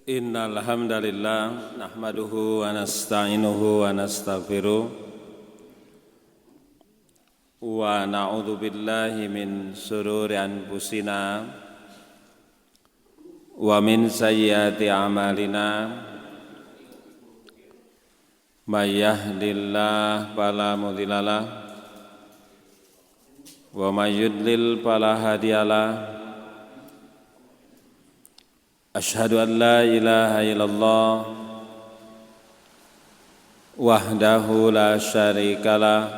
Innal hamdalillah nahmaduhu wa nasta'inuhu wa nastaghfiruh wa na'udzu billahi min shururi anfusina wa min sayyiati a'malina may yahdihillahu fala mudhillalah wa may yudlil fala hadiyalah. Asyhadu an la ilaha illallah wahdahu la syarikalah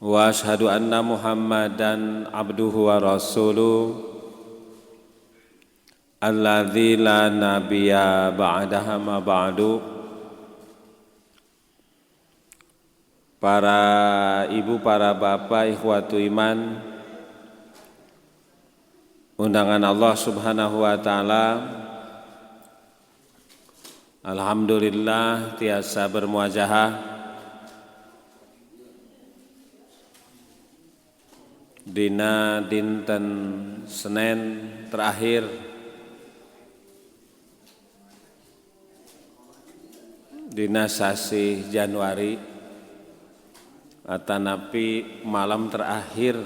wa asyhadu anna Muhammadan abduhu wa rasuluh alladzi la nabiyya ba'dahu ma ba'du. Para ibu, para bapak, ikhwatu iman, undangan Allah Subhanahu wa taala, alhamdulillah tiasa bermuajahah dina dinten Senin terakhir dina sasih Januari atanapi malam terakhir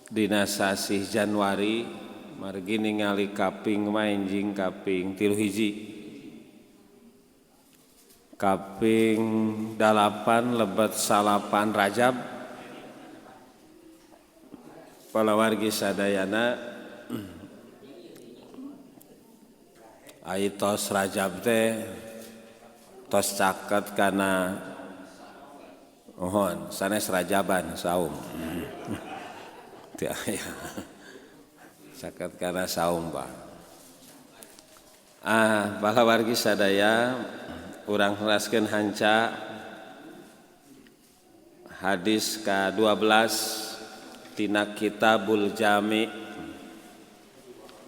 dina sasih Januari, margi ningali kaping mainjing kaping 3 hiji, kaping 8 lebet 9 Rajab. Palawargi sadayana ai tos Rajab teh tos caket kana mohon sanes Rajaban saum. Caket kana saum Pak. Palawargi sadaya urang teraskeun hanca hadis ka-12 tina Kitabul Jami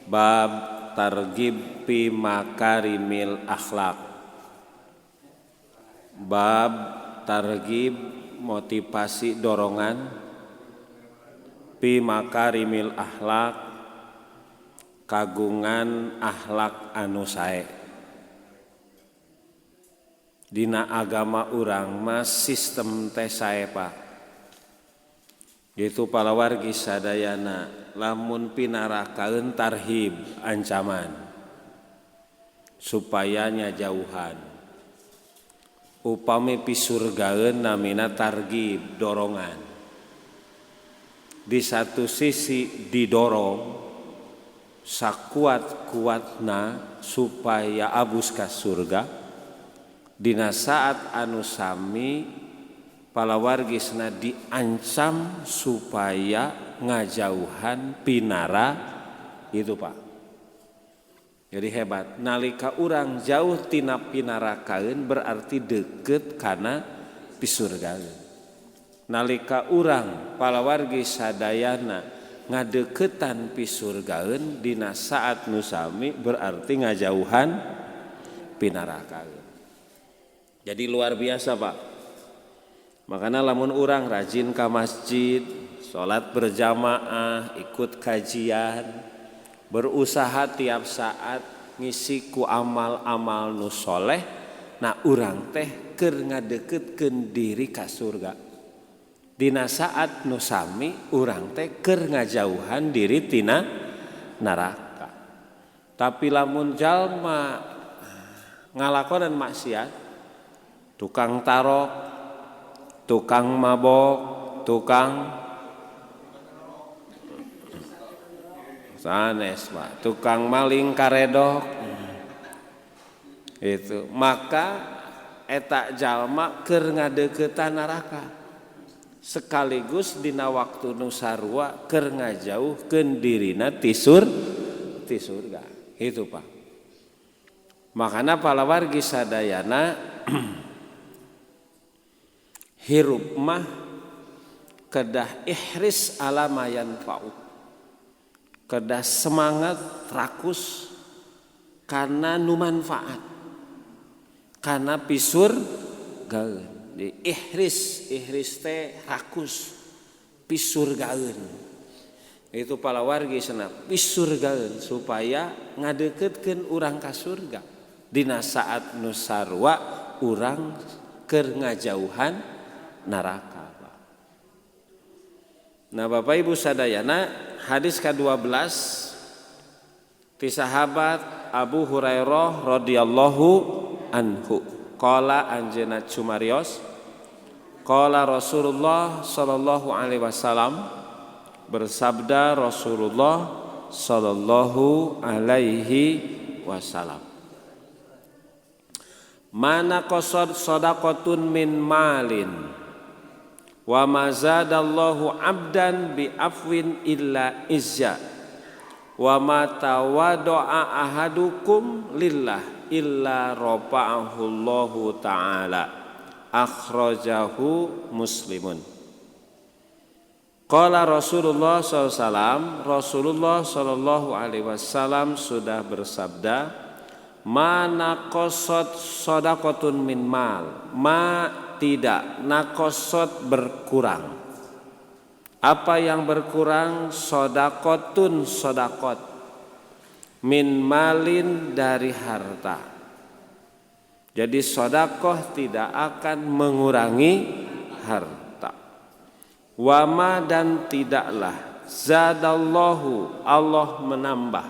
bab targhib fi makarimil akhlak. Bab targhib motivasi dorongan fi makarimil akhlak kagungan akhlak anu sae. Dina agama urang mah sistem teh sae Pak. Gitu palawargi sadayana lamun pinarakaeun tarhib ancaman supaya nyajauhan. Upami pisurgaeun namina targhib dorongan. Di satu sisi didorong sakuat-kuatna supaya abus ka surga, dina saat anu sami palawargisna diancam supaya ngajauhan pinara itu Pak. Jadi hebat, nalika urang jauh tina pinarakaeun berarti deket kana pisurgaeun. Nalika urang palawargi sadayana ngadeukeutan pisurgaeun dina saat nu sami berarti ngajauhan pinarakaeun. Jadi luar biasa Pak. Makanya lamun urang rajin ka masjid, salat berjamaah, ikut kajian, berusaha tiap saat ngisi ku amal-amal nu soleh, nah urang teh keur ngadeukeukeun diri ka surga. Dina saat nu sami urang teh keur ngajauhan diri tina neraka. Tapi lamun jalma ngalakonan maksiat, tukang tarok, tukang mabok, tukang sanes Pak, tukang maling karedok itu, maka eta jalma keur ngadeuketan neraka. Sekaligus dina waktu nu sarua keur ngajauhkeun dirina ti surga. Itu Pak. Makana palawargi sadayana hirup mah kedah ihris ala ma yanfa'u. Kedah semangat rakus karena nu manfaat. Karena pisur gaeun. Di ihris, ihris teh rakus pisurgaeun. Itu palawargi cenah pisurgaeun supaya ngadeukeutkeun urang ka surga. Dina saat nu sarua urang keur ngajauhan neraka, Pak. Nah, Bapak Ibu sadayana, hadis ke-12 ti sahabat Abu Hurairah radhiyallahu anhu. Qala, anjeunna cumarios, qala Rasulullah sallallahu alaihi wasallam, bersabda Rasulullah sallallahu alaihi wasallam, "Ma naqasat sadaqatun min malin wa ma zadallahu abdan bi afwin illa izza wa ma tawadu'a ahadukum lillah illa rafa'ahu Allahu ta'ala." Akhrajahu Muslimun. Qala Rasulullah SAW, Rasulullah Sallallahu Alaihi Wasallam sudah bersabda, "Ma naqasat sadaqatun min mal." Ma tidak, naqasat berkurang. Apa yang berkurang? Sodaqotun sodaqot, min malin dari harta. Jadi sodakoh tidak akan mengurangi harta. Wama dan tidaklah, zadallahu Allah menambah,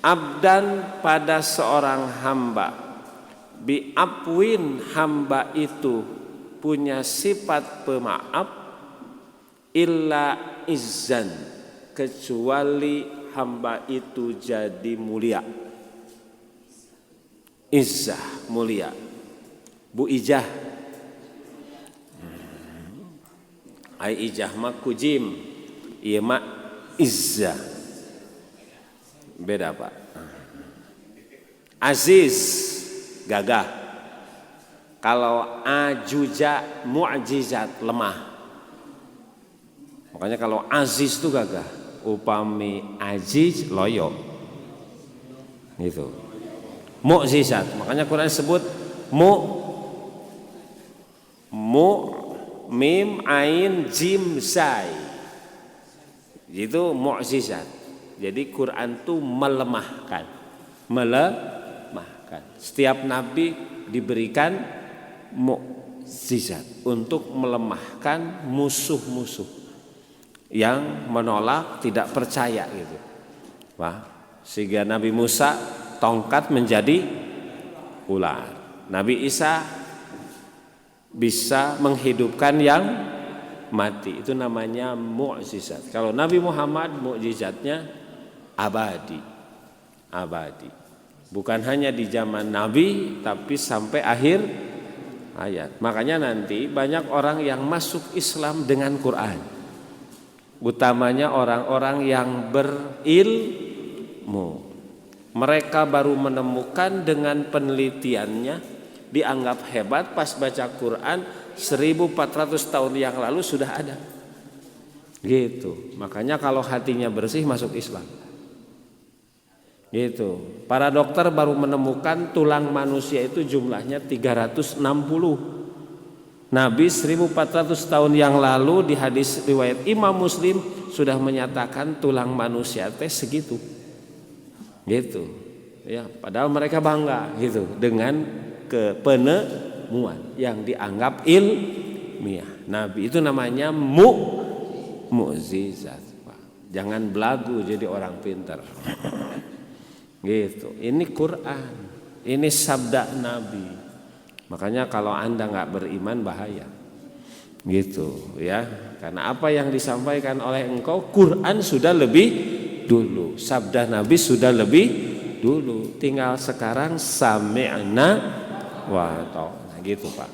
abdan pada seorang hamba, bi afwin hamba itu punya sifat pemaaf, illa izzan kecuali hamba itu jadi mulia. Izzah mulia. Bu Ijah. Ai ijah mah kujim, ieu mah izzah. Beda, Pak. Aziz gagah. Kalau ajuja mu'jizat lemah. Makanya kalau aziz itu gagah, upami aziz loyo. Gitu. Mukjizat. Makanya Quran sebut mu mu mim ain jim zai. Itu mukjizat. Jadi Quran itu melemahkan, melemahkan. Setiap nabi diberikan mukjizat untuk melemahkan musuh-musuh yang menolak, tidak percaya gitu. Wah, sehingga Nabi Musa tongkat menjadi ular. Nabi Isa bisa menghidupkan yang mati. Itu namanya mukjizat. Kalau Nabi Muhammad mukjizatnya abadi. Abadi. Bukan hanya di zaman Nabi tapi sampai akhir hayat. Makanya nanti banyak orang yang masuk Islam dengan Quran. Utamanya orang-orang yang berilmu. Mereka baru menemukan dengan penelitiannya, dianggap hebat pas baca Quran 1400 tahun yang lalu sudah ada. Gitu. Makanya kalau hatinya bersih masuk Islam. Gitu. Para dokter baru menemukan tulang manusia itu jumlahnya 360. Nabi 1400 tahun yang lalu di hadis riwayat Imam Muslim sudah menyatakan tulang manusia teh segitu. Gitu. Ya, padahal mereka bangga gitu dengan kepenemuan yang dianggap ilmiah. Nabi itu namanya mukjizat. Jangan belagu jadi orang pintar. Gitu. Ini Quran, ini sabda Nabi. Makanya kalau Anda nggak beriman bahaya. Gitu ya. Karena apa yang disampaikan oleh engkau Quran sudah lebih dulu, sabda Nabi sudah lebih dulu. Tinggal sekarang sami'na wa ata'na gitu, Pak.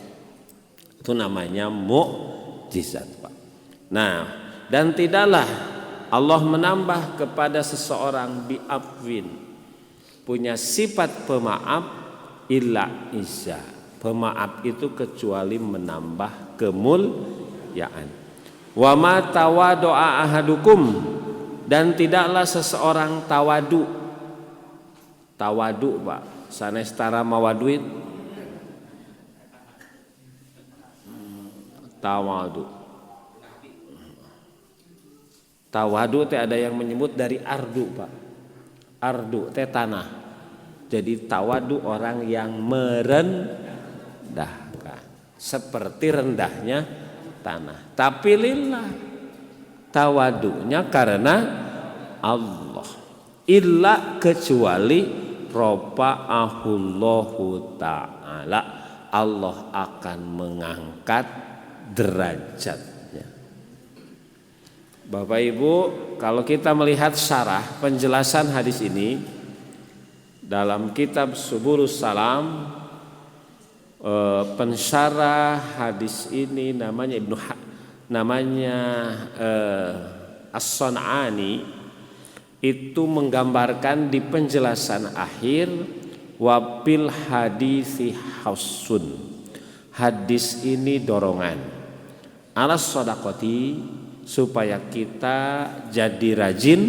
Itu namanya mukjizat, Pak. Nah, dan tidaklah Allah menambah kepada seseorang biafwin punya sifat pemaaf illa izza. Pemaaf itu kecuali menambah kemuliaan. Wa ma tawadu'a ahadukum, dan tidaklah seseorang tawadu. Tawadu, Pak, sanes tara mawa duit. Tawadu. Tawadu teh ada yang menyebut dari ardu, Pak. Ardu teh tanah. Jadi tawadu orang yang merendahkan, seperti rendahnya tanah. Tapi lillah, tawadunya karena Allah. Illa kecuali rafa'ahullahu ta'ala, Allah akan mengangkat derajatnya. Bapak Ibu, kalau kita melihat syarah penjelasan hadis ini dalam kitab Subulus Salam, pensyarah hadis ini namanya namanya As-San'ani, itu menggambarkan di penjelasan akhir wafil hadisi hassun. Hadis ini dorongan alas sodakoti, supaya kita jadi rajin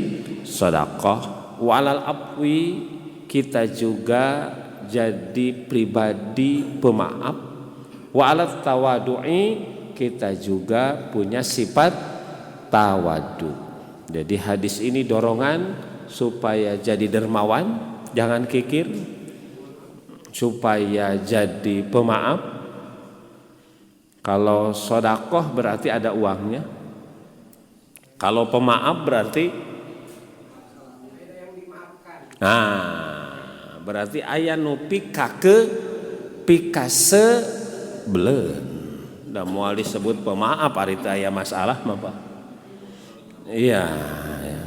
sodakoh, walal afwi, kita juga jadi pribadi pemaaf, wa alat tawadu'i, kita juga punya sifat tawadu. Jadi hadis ini dorongan supaya jadi dermawan, jangan kikir, supaya jadi pemaaf. Kalau sodakoh berarti ada uangnya. Kalau pemaaf berarti, nah, berarti aya nu pikake pikasebeleun. Da moal disebut pemaaf ari teu aya masalah mah, Pak. Iya, ya.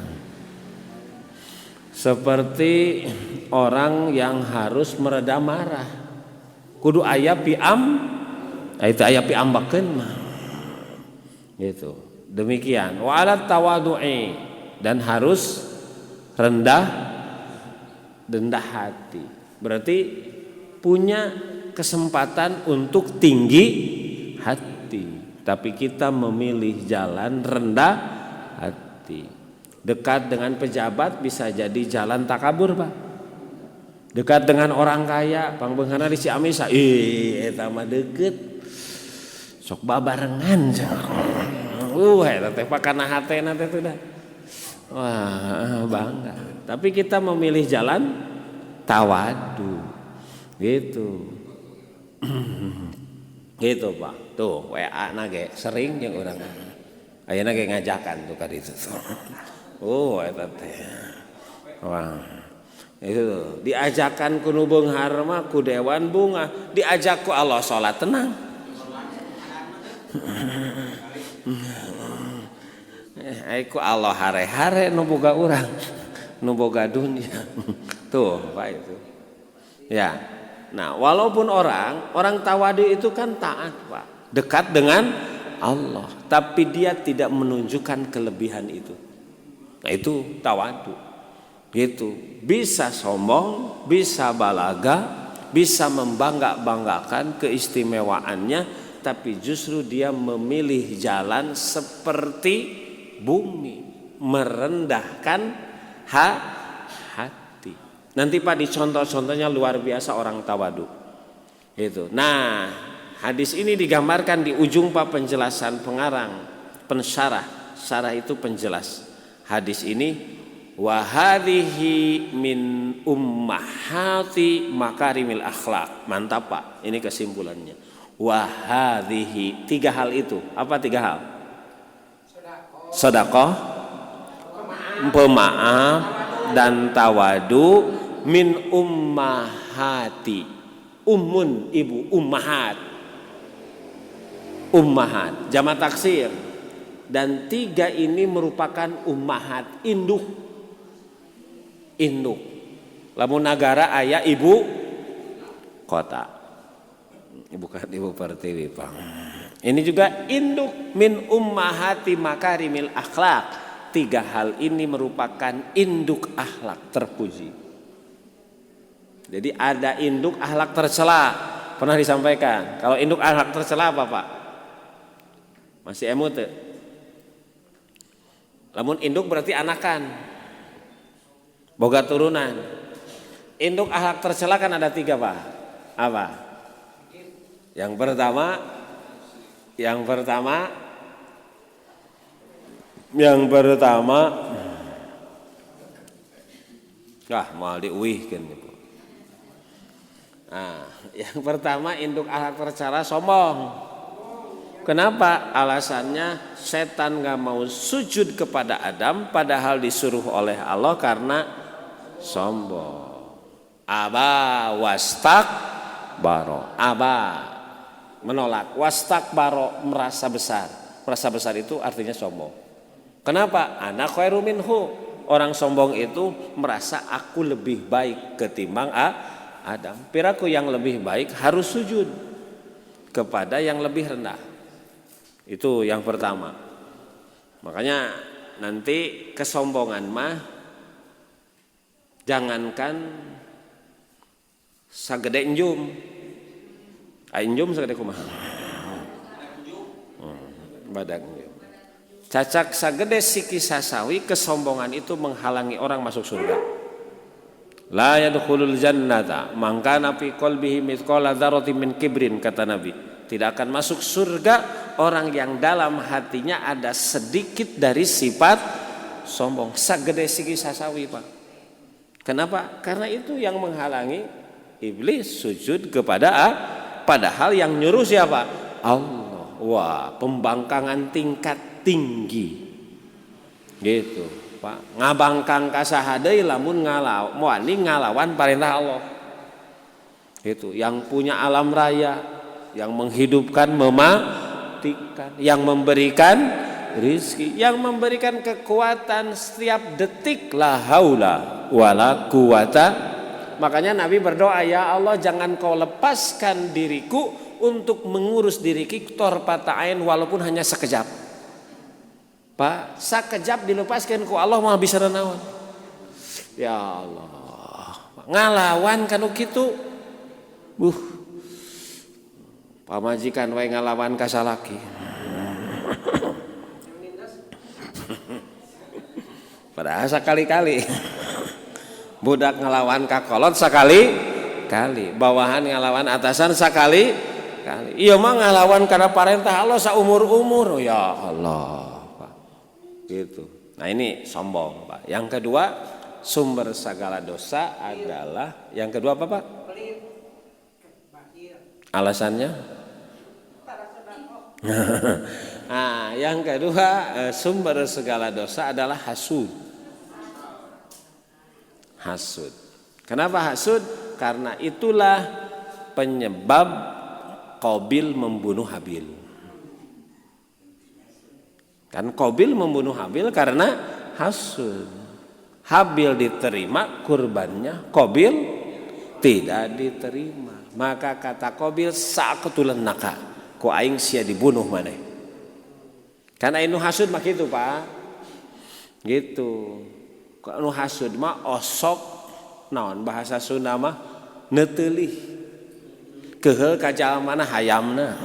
Seperti orang yang harus meredam marah. Kudu aya piam, itu aya piambakeun mah. Gitu. Demikian. Wa ala tawadu'i, dan harus rendah hati. Berarti punya kesempatan untuk tinggi hati, tapi kita memilih jalan rendah hati. Dekat dengan pejabat bisa jadi jalan takabur, Pak. Dekat dengan orang kaya, pangbeungharna di Ciamis, ih eta mah deket. Sok babarengan. Eta teh Pak kana hatena teh dah. Wah, bangga. Tapi kita memilih jalan tawadu. Gitu. Gitu, Pak. Tuh, WA na ge sering jeung urang. Ayeuna ge ngajakan tuh ka ditu. Oh, eta teh. Wah. Itu diajakan ku nu beunghar mah ku dewan bunga, diajak ku Allah salat tenang. Ku Allah hare-hare nu boga urang, nu boga dunia. Tuh, Pak itu. Ya. Nah, walaupun orang tawadu itu kan taat, Pak. Dekat dengan Allah, tapi dia tidak menunjukkan kelebihan itu. Nah, itu tawadu. Gitu. Bisa sombong, bisa balaga, bisa membangga-banggakan keistimewaannya, tapi justru dia memilih jalan seperti bumi, merendahkan hati. Nanti Pak di contoh-contohnya luar biasa orang tawadu. Itu. Nah, hadis ini digambarkan di ujung Pak penjelasan pengarang, pensyarah. Syarah itu penjelas. Hadis ini wa hadhihi min ummahati makarimil akhlak. Mantap Pak, ini kesimpulannya. Wa hadhihi, tiga hal itu. Apa tiga hal? Sedekah, pemaaf, dan tawadu. Min ummahati, ummun ibu, ummahat, ummahat jama taksir. Dan tiga ini merupakan ummahat, induk. Induk. Lamun nagara aya ibu kota, bukan ibu pertiwi, Pak. Ini juga induk min ummahati makarimil akhlak. Tiga hal ini merupakan induk akhlak terpuji. Jadi ada induk akhlak tercela, pernah disampaikan. Kalau induk akhlak tercela apa, Pak? Masih emut teu? Lamun induk berarti anakan, boga turunan. Induk akhlak tercela kan ada tiga, Pak. Apa? Yang pertama Yang pertama, ah, mau diuihkeun. Nah, yang pertama induk akhlak tercela sombong. Kenapa? Alasannya setan gak mau sujud kepada Adam padahal disuruh oleh Allah karena sombong. أبى واستكبر. أبى menolak, واستكبر merasa besar. Merasa besar itu artinya sombong. Kenapa? أنا خير منه. Orang sombong itu merasa aku lebih baik ketimbang Adam. Piraku yang lebih baik harus sujud kepada yang lebih rendah. Itu yang pertama. Makanya nanti kesombongan mah jangankan sagede enjum. Enjum sagede kumaha? Badak enjum. Cacak sagede siki sasawi, kesombongan itu menghalangi orang masuk surga. لا يدخل الجنة من كان في قلبه مثقال ذرة من كبر, kata Nabi. Tidak akan masuk surga orang yang dalam hatinya ada sedikit dari sifat sombong. Sagede siki sasawi, Pak. Kenapa? Karena itu yang menghalangi iblis sujud kepada A, padahal yang nyuruh siapa? Allah. Wah, pembangkangan tingkat tinggi. Gitu, Pak. Ngabangkang ka saha deui lamun wani ngalawan perintah Allah. Itu yang punya alam raya, yang menghidupkan, mematikan, yang memberikan rizki, yang memberikan kekuatan setiap detik, لا حول ولا قوة. Makanya Nabi berdoa, "Ya Allah, jangan kau lepaskan diriku untuk mengurus diriku طرفة عين walaupun hanya sekejap." Pak, sekejap dilepaskan ku Allah mah bisa naon. Ya Allah. Ngalawan kanu kitu. Pamajikan wae ngalawan ka salaki. Padahal sekali-kali. Budak ngelawan kakolot sekali kali, bawahan ngelawan atasan sekali kali. Ieu mah ngalawan karena parentah Allah saumur-umur. Ya Allah, Pak. Gitu. Nah, ini sombong, Pak. Yang kedua, sumber segala dosa adalah, yang kedua apa, Pak? Alasannya? Nah, yang kedua, sumber segala dosa adalah hasud. Hasud. Kenapa hasud? Karena itulah penyebab Qabil membunuh Habil. Kan Qabil membunuh Habil karena hasud. Habil diterima kurbannya, Qabil tidak diterima. Maka kata Qabil, لأقتلنك. Ku aing sia dibunuh maneh. Karena ini hasud mah gitu, Pak. Gitu. Nu hasud mah osok naon, bahasa Sunda mah neuteulih. Keheul ka jalmana hayamna.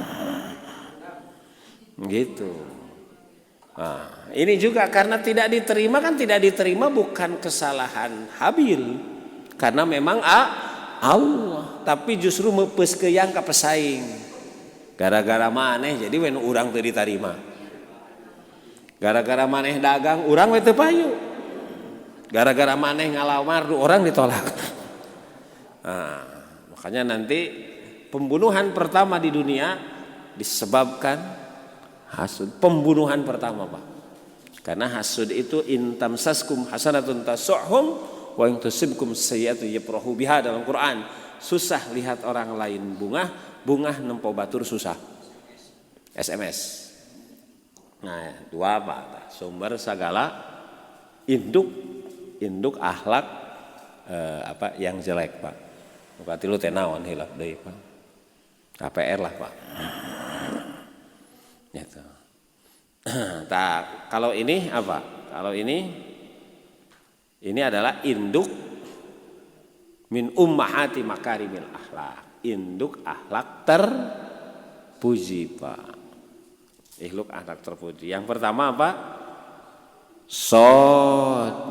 Gitu. Nah, ini juga karena tidak diterima kan, tidak diterima bukan kesalahan Habil. Karena memang Allah, tapi justru meupeus yang ka pesaing. Gara-gara maneh jadi we urang teu ditarima. Gara-gara maneh dagang urang we teu payu. Gara-gara maneh ngalamar orang ditolak. Nah, makanya nanti pembunuhan pertama di dunia disebabkan hasud. Pembunuhan pertama, Pak. Karena hasud itu إن تمسسكم حسنة تسؤهم وإن تصبكم سيئة يفرحوا بها dalam Quran. Susah lihat orang lain bungah, bungah nempo batur susah. SMS. Nah, dua apa? Sumber segala induk induk akhlak apa yang jelek, Pak. Berarti lu teh naon hilap deui, Pak. KPR lah, Pak. Gitu. Nah, kalau ini apa? Kalau ini adalah induk من أمهات مكارم الأخلاق. Induk akhlak terpuji, Pak. Induk akhlak terpuji. Yang pertama apa? Sodakoh.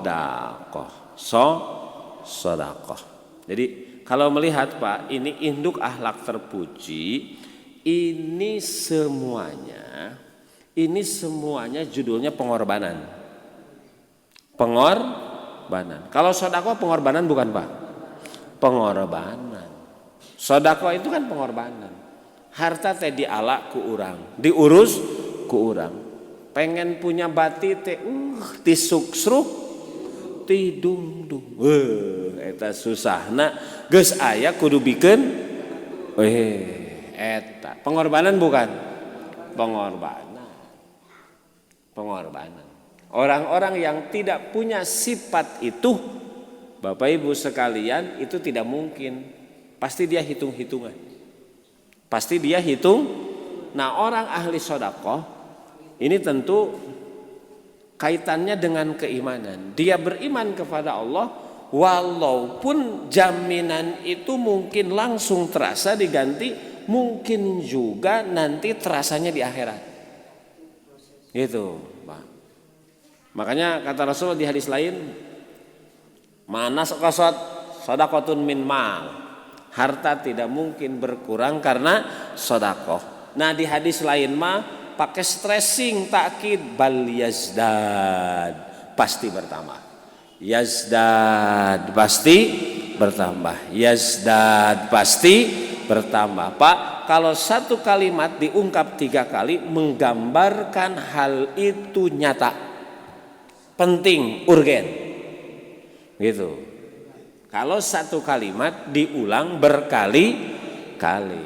Sodakoh. Jadi kalau melihat, Pak, ini induk akhlak terpuji, ini semuanya Ini semuanya judulnya pengorbanan. Pengorbanan. Kalau sodakoh pengorbanan bukan, Pak? Pengorbanan. Sodakoh itu kan pengorbanan. Harta teh diala ku urang, diurus ku urang. Pengen punya bati teh ti suksruk ti dungdung. Eta susahna, geus aya kudu bikeun eta pengorbanan bukan? Pengorbanan. Pengorbanan. Orang-orang yang tidak punya sifat itu, Bapak Ibu sekalian, itu tidak mungkin. Pasti dia hitung-hitungan. Pasti dia hitung. Nah, orang ahli sodakoh ini tentu kaitannya dengan keimanan. Dia beriman kepada Allah walaupun jaminan itu mungkin langsung terasa diganti, mungkin juga nanti terasanya di akhirat. Gitu, Pak. Makanya kata Rasul di hadis lain, "Ma naqasat sadaqatun min mal." Harta tidak mungkin berkurang karena sodakoh. Nah, di hadis lain mah pakai stressing, takkid, bal yazdad, pasti bertambah. Yazdad, pasti bertambah. Yazdad, pasti bertambah. Pak, kalau satu kalimat diungkap tiga kali menggambarkan hal itu nyata, penting, urgen. Gitu. Kalau satu kalimat diulang berkali-kali.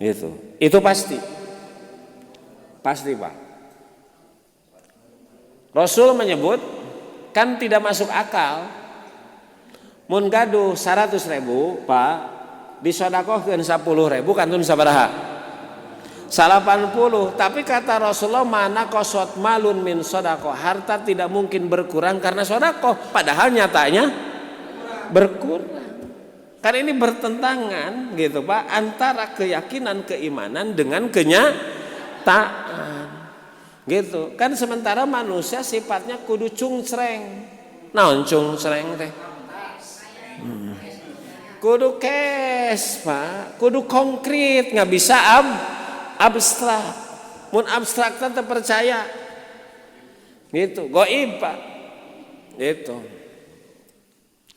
Gitu. Itu pasti. Pasti, Pak. Rasul menyebut kan tidak masuk akal. Mun gaduh 100 ribu, Pak, disodakohkeun 10 ribu, kantun sabaraha? 80. Tapi kata Rasulullah, "Ma naqasat malun min sodakoh," harta tidak mungkin berkurang karena sodakoh, padahal nyatanya berkurang. Karena ini bertentangan gitu, Pak, antara keyakinan keimanan dengan kenyataan gitu kan. Sementara manusia sifatnya kudu cungcreng. Naon cungcreng teh? Kudu cash, Pak, kudu konkret, nggak bisa abstrak. Mun abstrak teh percaya gitu, goib, Pak. Gitu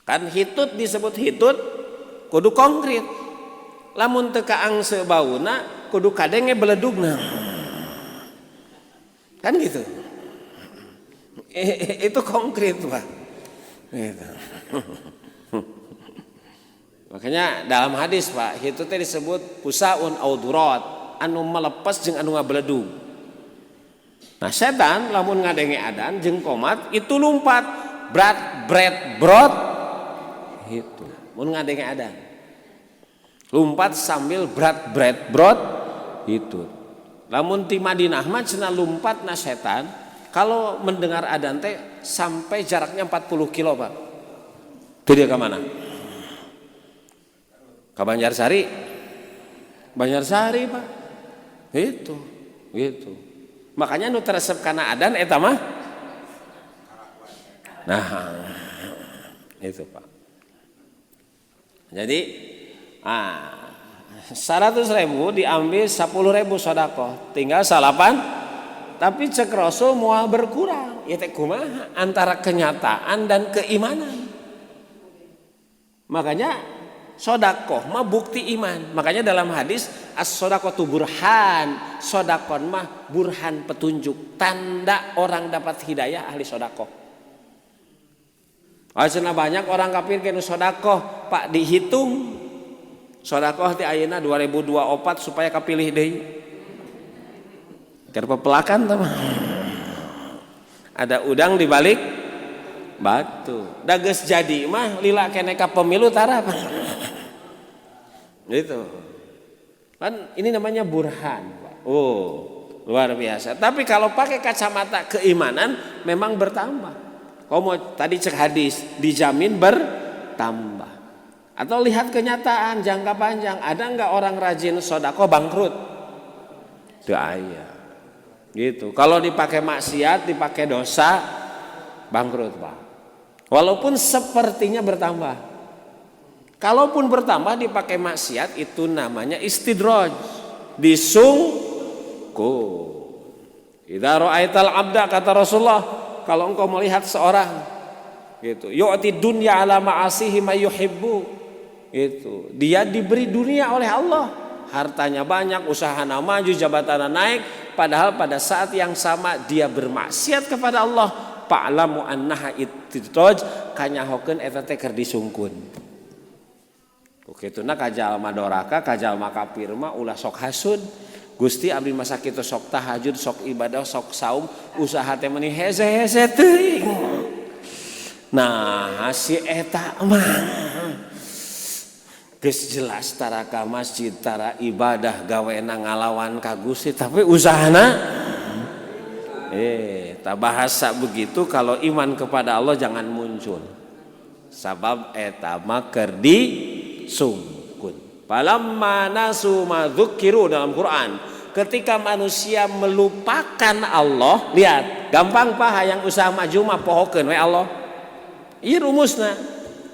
kan. Hitut disebut hitut kudu konkret. Lamun teu kaangse bauna, kudu kadenge beledugna, kan gitu. Itu konkret, Pak, gitu. Makanya dalam hadis, Pak, itu teh disebut fusaun au dhurat, anu melepas jeung anu ngabeledug. Nah, setan lamun ngadenge adan jeung komat itu lumpat, brat bret brot itu. Mun ngadenge adan lumpat sambil brat bret brot itu. Lamun ti Madinah mah cenah lumpat na setan kalau mendengar adan teh sampai jaraknya 40 kilo, Pak. Itu dia ke mana? Ke Banjarsari. Banjarsari, Pak. Itu, gitu. Makanya nu teresep kana adan eta mah. Nah, itu, Pak. Jadi 100 ribu diambil 10 ribu sodakoh, tinggal salapan. Tapi cek Rasul moal berkurang. Ya teh kumaha antara kenyataan dan keimanan? Makanya sodakoh mah bukti iman. Makanya dalam hadis, as-sodakotu burhan, sodakon mah burhan, petunjuk, tanda orang dapat hidayah ahli sodakoh. Oh, banyak orang kafir kena sodakoh, Pak, dihitung sodakoh di ayeuna 2024 supaya kapilih deui. Keur pepelakan mah. Ada udang di balik batu. Da geus jadi mah lila keneh ka pemilu tara, Pak. Gitu. Kan ini namanya burhan, Pak. Oh, luar biasa. Tapi kalau pakai kacamata keimanan memang bertambah. Kalau mau tadi cek hadis dijamin bertambah. Atau lihat kenyataan jangka panjang, ada nggak orang rajin sodako bangkrut? Teu aya. Gitu. Kalau dipakai maksiat, dipakai dosa, bangkrut, Pak. Walaupun sepertinya bertambah. Kalaupun bertambah dipakai maksiat, itu namanya istidraj. Disungkut. Idza ra'aital abda, kata Rasulullah, kalau engkau melihat seorang gitu, yu'ti dunya ala ma'asihi ma yuhibbu, gitu. Dia diberi dunia oleh Allah, hartanya banyak, usahanya maju, jabatannya naik, padahal pada saat yang sama dia bermaksiat kepada Allah. Fa'lamu annaha istidraj, kanyahokeun eta teh keur disungkun. Oke, itu ka jalma doraka, ka jalma kafir mah ulah sok hasud. Gusti, abdi masa kitu sok tahajud, sok ibadah, sok saum, usaha teh meuni hese-hese teuing. Nah, si eta mah geus jelas tara ka masjid, tara ibadah, gawena ngalawan ka Gusti, tapi usahana tak bahasa begitu. Kalau iman kepada Allah jangan muncul. Sabab eta mah keur disungkun. Falamma nasu ma dzukiru dalam Quran. Ketika manusia melupakan Allah, lihat, gampang, Pak, yang usaha maju mah pohokeun we Allah. Ieu rumusna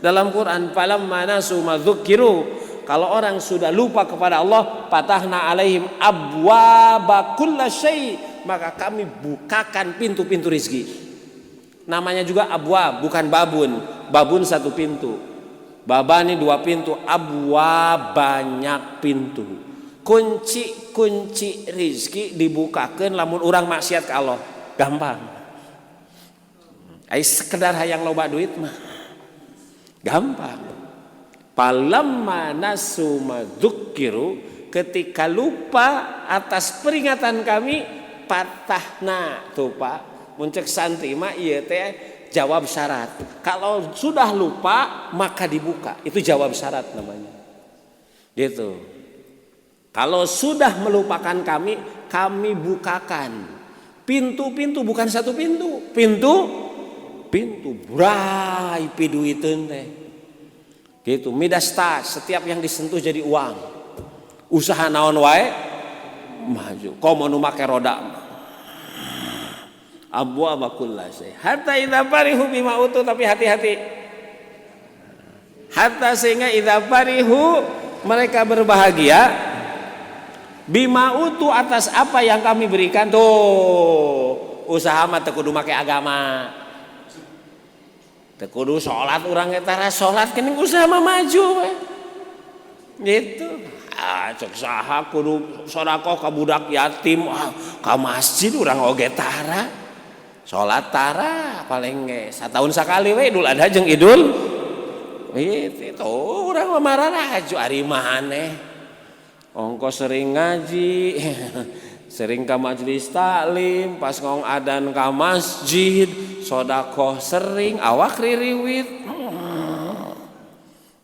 dalam Quran, falamma nasu ma dzukiru. Kalau orang sudah lupa kepada Allah, fatahna alaihim abwaba kulla syai, maka kami bukakan pintu-pintu rizki. Namanya juga abwab, bukan babun. Babun satu pintu. Babani dua pintu, abwab banyak pintu. Kunci-kunci rizki dibukakan lamun orang maksiat ke Allah. Gampang. Ai sekedar hayang loba duit mah gampang. Falamma nasu ma dzukiru, ketika lupa atas peringatan kami, fatahna tuh, Pak. Mun cek santri mah ieu teh jawab syarat. Kalau sudah lupa maka dibuka. Itu jawab syarat namanya. Gitu. Kalau sudah melupakan kami, kami bukakan pintu-pintu, bukan satu pintu, pintu pintu bray piduiteun teh. Gitu, Midas touch, setiap yang disentuh jadi uang. Usaha naon wae maju. Komo nu make roda. Abwaba kulla syai. Hatta idza farihu bima utu, tapi hati-hati. Hatta sehingga idza farihu mereka berbahagia, bima utu atas apa yang kami berikan. Tuh, usaha mah teu kudu make agama, teu kudu salat. Urang eta salat kening usaha mah maju we. Gitu. Ah, cek saha kudu sedekah ka budak yatim? Ah, ka masjid urang oge tara salat, tara, paling ge satahun sakali we, Idul Adha jeung Idul itu. Urang mah mararaju. Ari maneh ongko sering ngaji, sering ke majelis taklim, pas ngong adan ke masjid, sodakoh sering, awak ririwit,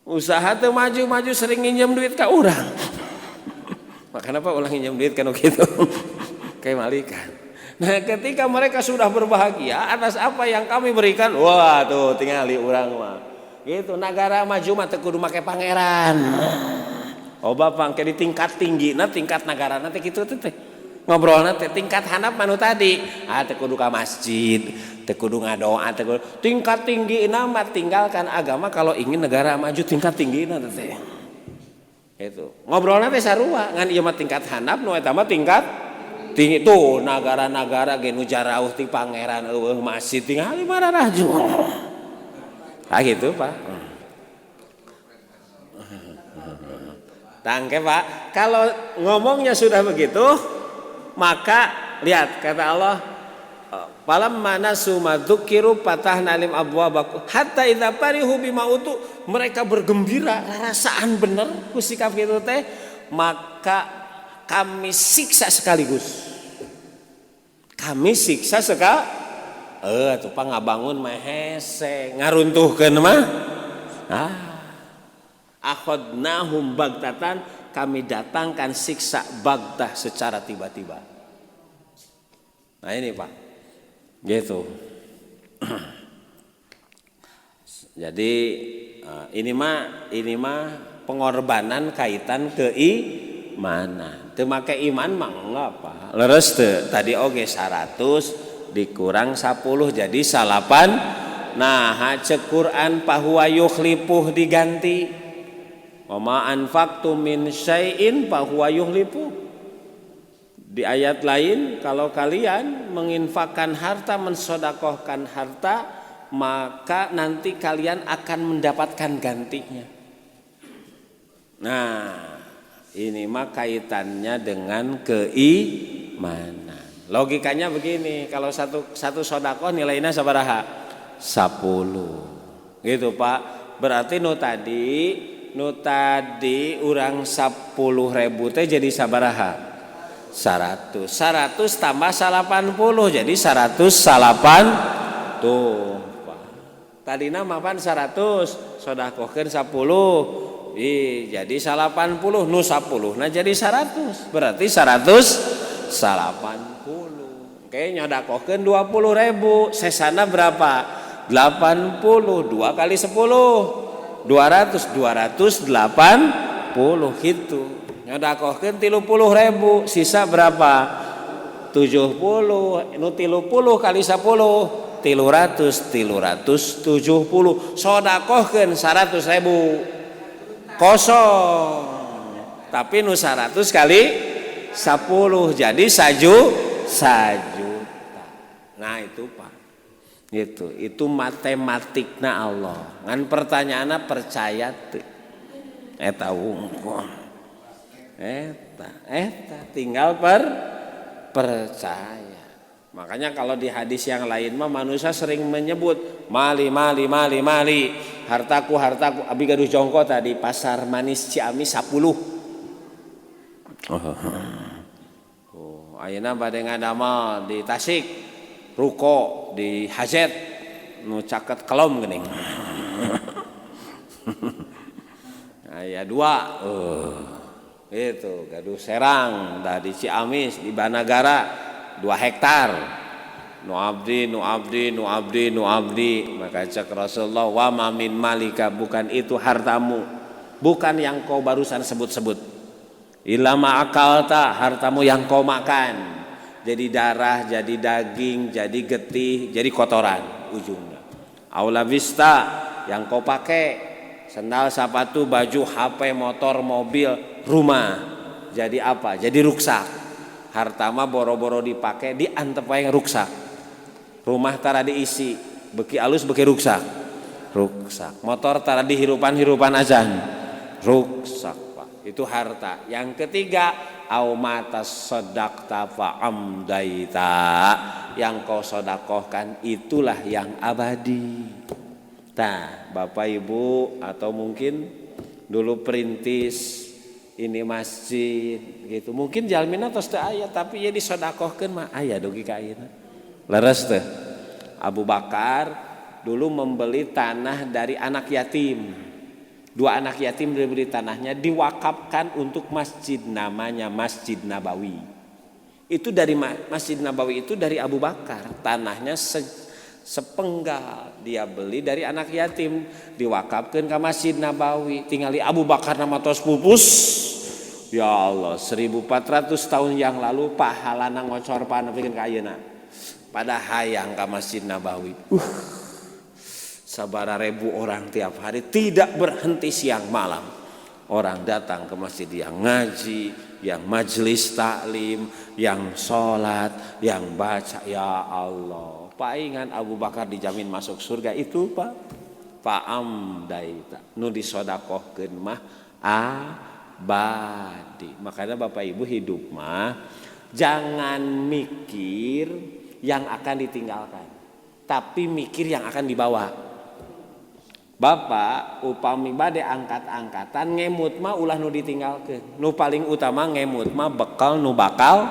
usaha tuh maju-maju, sering nginjem duit ke urang. Makanya apa ulah nginjem duit kan gitu kayak malikan. Nah, ketika mereka sudah berbahagia atas apa yang kami berikan, wah, tuh tinggali urang mah. Gitu, negara maju mah teu kudu make pangeran. Oh, bapak di tingkat tinggi, nah tingkat negara nanti gitu teh. Ngobrol nanti tingkat handap manu tadi, ah, teu kudu ka masjid, teu kudu ngadoa, teu kudu. Tingkat tinggi nama tinggalkan agama kalau ingin negara maju, tingkat tinggi teh. Itu. Ngobrol nanti sarua, ngan ieu mah tingkat handap, nu eta mah tingkat tinggi. Tuh negara-negara ge nu jarauh ti pangeran, euweuh masjid, tingali mararaju. Ah, gitu, Pak. Tangke, Pak, kalau ngomongnya sudah begitu, maka lihat kata Allah, falamma nasu ma dzukiru fatahna alaihim abwaba hatta idza farihu bima utu, mereka bergembira, rasaan bener ku sikap gitu teh, maka kami siksa sekaligus. Kami siksa sekali. Eh, tuh Pak, ngabangun mah hese, ngaruntuhkeun mah ah. Akhadnahum bagtatan, kami datangkan siksa bagtah secara tiba-tiba. Nah, ini, Pak. Gitu. Jadi ini mah pengorbanan kaitan keimanan. Teu make iman mah enggak, Pak. Leres teu? Tadi oge 100 dikurang 10 jadi salapan. Nah, cek Quran fahuwa yukhlifuh, diganti. Wa ma anfaqtum min syai'in fahuwa yukhlifuh. Di ayat lain, kalau kalian menginfakkan harta, mensodakohkan harta, maka nanti kalian akan mendapatkan gantinya. Nah, ini mah kaitannya dengan keimanan. Logikanya begini, kalau satu satu sodakoh nilainya sabaraha? 10. Gitu, Pak. Berarti nu tadi urang 10 ribu teh jadi sabaraha? 100. 100 tambah 80 jadi 108 tuh, Pak. Tadina mapan 100, sodakohkeun 10. Ih, jadi 80, nu 10 nah jadi 100, berarti 180. Oke, nyodakohkeun 20 ribu, sesana berapa? 80, 2 kali 10 200, 280 gitu. Nyodakohkeun 30 ribu, sisa berapa? 70. Nu 30 kali 10 300, 370. Sodakohkeun 100 ribu, kosong, tapi nu 100 kali 10 jadi sajuta. Nah, itu, Pak, itu matematikna Allah. Ngan pertanyaannya, percaya tuh? Eta wungkul, eta eta tinggal percaya. Makanya kalau di hadis yang lain mah manusia sering menyebut مالي مالي مالي مالي, hartaku, hartaku. Abi gaduh jongko tadi Pasar Manis Ciamis 10. Oh, ayeuna bade ngadamel di Tasik ruko di Hazet nu caket kelom geuning. Aya dua. Itu gaduh serang dah di Ciamis, di Banagara 2 hektar, nu abdi, nu abdi, nu abdi, nu abdi. Maka cek Rasulullah, وما من مالك, bukan itu hartamu, bukan yang kau barusan sebut-sebut. إلا ما أكلت, hartamu yang kau makan, jadi darah, jadi daging, jadi getih, jadi kotoran ujungnya. أو لبست, yang kau pakai, sendal, sepatu, baju, HP, motor, mobil, rumah, jadi apa? Jadi ruksak. Harta mah boro-boro dipakai, diantep yang ruksak. Rumah tara diisi, beki alus beki ruksak, ruksak. Motor tara dihirupan-hirupan ajan, ruksak, Pak. Itu harta. Yang ketiga, أو ما تصدقت فأمضيت, yang kau sodakohkan, itulah yang abadi. Nah, Bapak Ibu atau mungkin dulu perintis ini masjid gitu, mungkin jalmina tos teu aya, tapi ya disodakohkeun mah aya dugi ka ayeuna. Leres teh? Abu Bakar dulu membeli tanah dari anak yatim, dua anak yatim dibeli tanahnya, diwakafkan untuk masjid, namanya Masjid Nabawi. Itu dari Masjid Nabawi, itu dari Abu Bakar. Tanahnya sepenggal dia beli dari anak yatim, diwakafkan ke Masjid Nabawi. Tinggali Abu Bakar nama tos pupus. Ya Allah, 1400 tahun yang lalu pahalana ngocor nepikeun ka ayeuna. Pada hayang ka Masjid Nabawi. Sabara ribu orang tiap hari, tidak berhenti siang malam. Orang datang ke masjid, yang ngaji, yang majelis taklim, yang sholat, yang baca. Ya Allah. Paingan Abu Bakar dijamin masuk surga itu, Pak. فأمضيت. Nu disodakohkeun mah abadi. Makanya Bapak Ibu, hidup mah jangan mikir yang akan ditinggalkan, tapi mikir yang akan dibawa. Bapak upami bade angkat-angkatan, ngemut mah ulah nu ditinggalkeun. Nu paling utama ngemut mah bekal nu bakal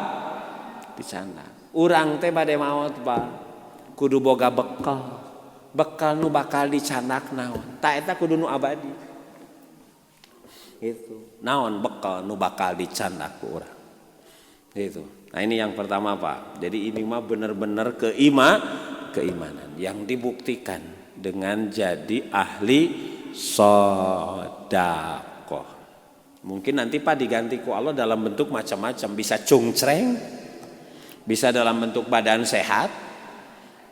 dicandak. Urang teh bade maot, Pak, kudu boga bekal. Bekal nu bakal dicandak naon? Tah, eta kudu nu abadi. Itu. Naon bekal nu bakal dicandak ku urang? Itu. Nah, ini yang pertama, Pak. Jadi ini mah benar-benar keimanan yang dibuktikan dengan jadi ahli sodakoh. Mungkin nanti, Pak, diganti ku Allah dalam bentuk macam-macam, bisa cungcreng, bisa dalam bentuk badan sehat.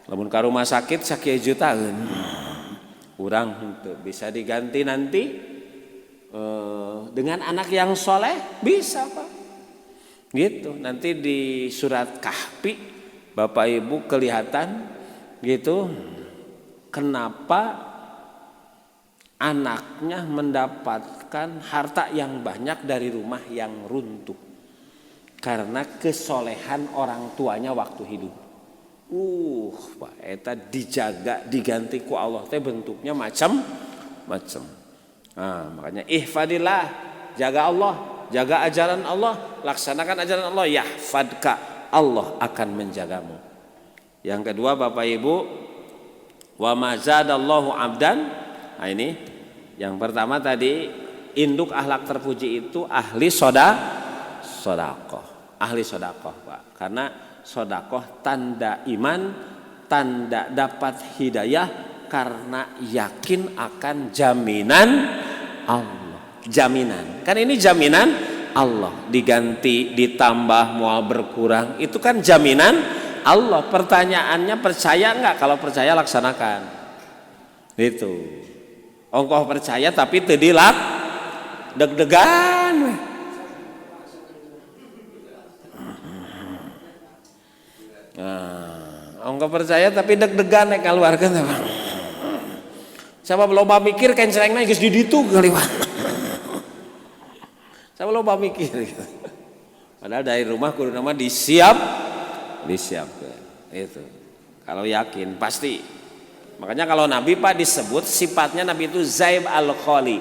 Lamun ke rumah sakit sakieu jutaan, urang henteu. Bisa diganti nanti dengan anak yang soleh, bisa, Pak. Gitu. Nanti di surat Kahfi Bapak Ibu kelihatan gitu kenapa anaknya mendapatkan harta yang banyak dari rumah yang runtuh, karena kesolehan orang tuanya waktu hidup. Pak, eta dijaga, diganti ku Allah teh bentuknya macam-macam. Nah, makanya ihfadillah, jaga Allah, jaga ajaran Allah, laksanakan ajaran Allah, yahfadka, Allah akan menjagamu. Yang kedua, Bapak Ibu, wa ma zadallahu abdan. Nah, ini yang pertama tadi, induk akhlak terpuji itu ahli sodakoh, ahli sodakoh, Pak. Karena sodakoh tanda iman, tanda dapat hidayah, karena yakin akan jaminan Allah. Jaminan, kan ini jaminan Allah, diganti, ditambah, mau berkurang, itu kan jaminan Allah. Pertanyaannya, percaya nggak? Kalau percaya, laksanakan. Itu. Ongkoh percaya tapi teu dilak, deg-degan weh. Nah, ongkoh percaya tapi deg-degan nek ngaluarkeun teh, Bang. Sabab loba mikir, kencrengna geus di ditu kaliwat. Sabab loba mikir gitu. Padahal dari rumah kudu nama disiapkan. Itu. Kalau yakin pasti. Makanya kalau Nabi, Pak, disebut sifatnya Nabi itu Zaib al-Khali.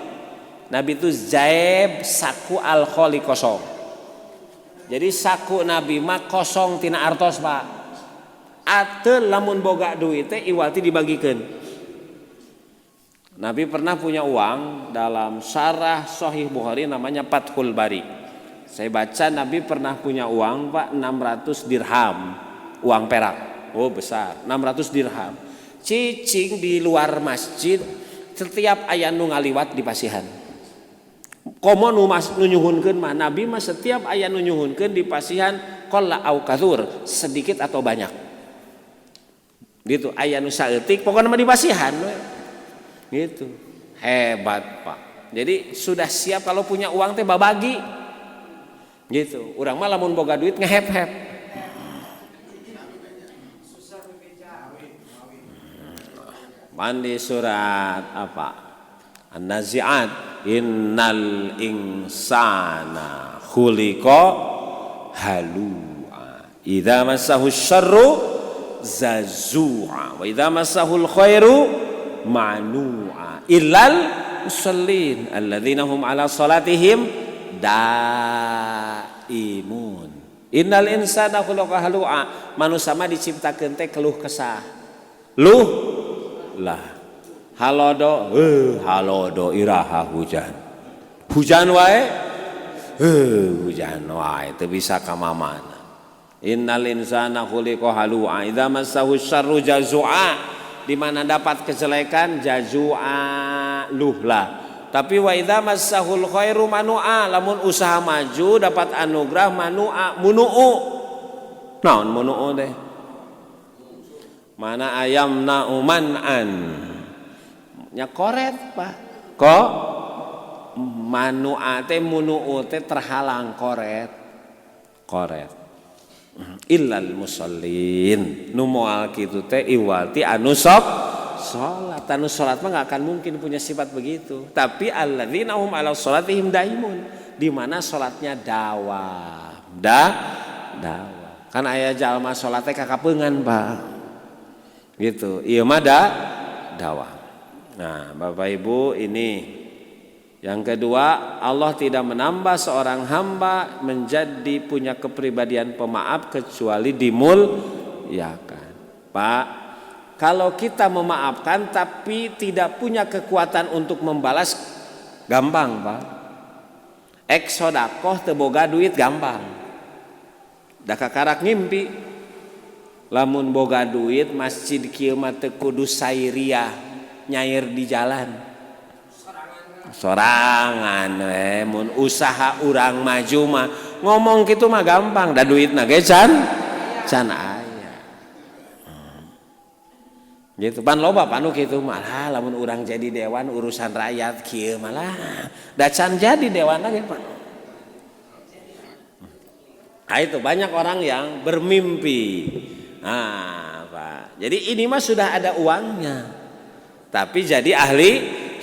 Nabi itu Zaib, saku, al-Khali, kosong. Jadi saku Nabi mah kosong tina artos, Pak. Atau lamun boga duit teh iwal ti dibagikan. Nabi pernah punya uang, dalam syarah Sahih Bukhari namanya Fathul Bari. Saya baca Nabi pernah punya uang, Pak, 600 dirham, uang perak. Oh, besar, 600 dirham. Cicing di luar masjid, setiap aya nu ngaliwat di pasihan. Komo nu mas nu nyuhunkeun mah, Nabi mah setiap aya nu nyuhunkeun di pasihan, qalla au katsur, sedikit atau banyak. Gitu, aya nu saeutik pokoknya mah di pasihan we. Gitu. Hebat, Pak. Jadi sudah siap kalau punya uang teh babagi. Gitu. Urang mah lamun boga duit ngehep-hep. Mandi surat apa? An-Nazi'at, innal insana khuliqa halu'a idza massahu syarru jazu'a wa idza massahul khairu manu'a illal musallin alladzina hum ala salatihim daimun. Innal insana khuliqa halu'a, manusia mah diciptakeun teh keluh kesah. Luh lah, halodo, halodo, iraha hujan, hujan wae, hujan wae, teu bisa ka mamana. Innal insana khuliqa halu'a idza massahu syarru jazu'a, di mana dapat kejelekan jazu'a, luh lah. Tapi wa idza massahul khairu manu'a, lamun usaha maju dapat anugerah, manu'a, munu'u. Naon munu'u teh? Mana ayam na'uman an nya koret, Pak. Kok manu'a teh, munu'u teh terhalang, koret, koret. Illal musallin, nu moal kitu teh iwal ti anu sok salat. Anu salat mah nggak akan mungkin punya sifat begitu. Tapi alladzina hum ala salatihim daimun, di mana salatnya dawam, dawam. Kan aya jalma salatnya kakapeungan, Pak, gitu. Ieu mah dawam. Nah, Bapak Ibu, ini yang kedua, Allah tidak menambah seorang hamba menjadi punya kepribadian pemaaf kecuali dimuliakan. Pak, kalau kita memaafkan tapi tidak punya kekuatan untuk membalas, gampang, Pak. Ek sodakoh teu boga duit gampang. Da kakarak ngimpi. Lamun boga duit, masjid kieu mah teu kudu sairiah, nyair di jalan. Sorangan we mun usaha urang maju mah ngomong kitu mah gampang, da duitna ge can aya. Gitu pan loba panu kitu malah, lamun urang jadi dewan urusan rakyat kieu, malah da can jadi dewan lagi, Pak. Nah, itu banyak orang yang bermimpi. Nah, Pak. Jadi ini mah sudah ada uangnya. Tapi jadi ahli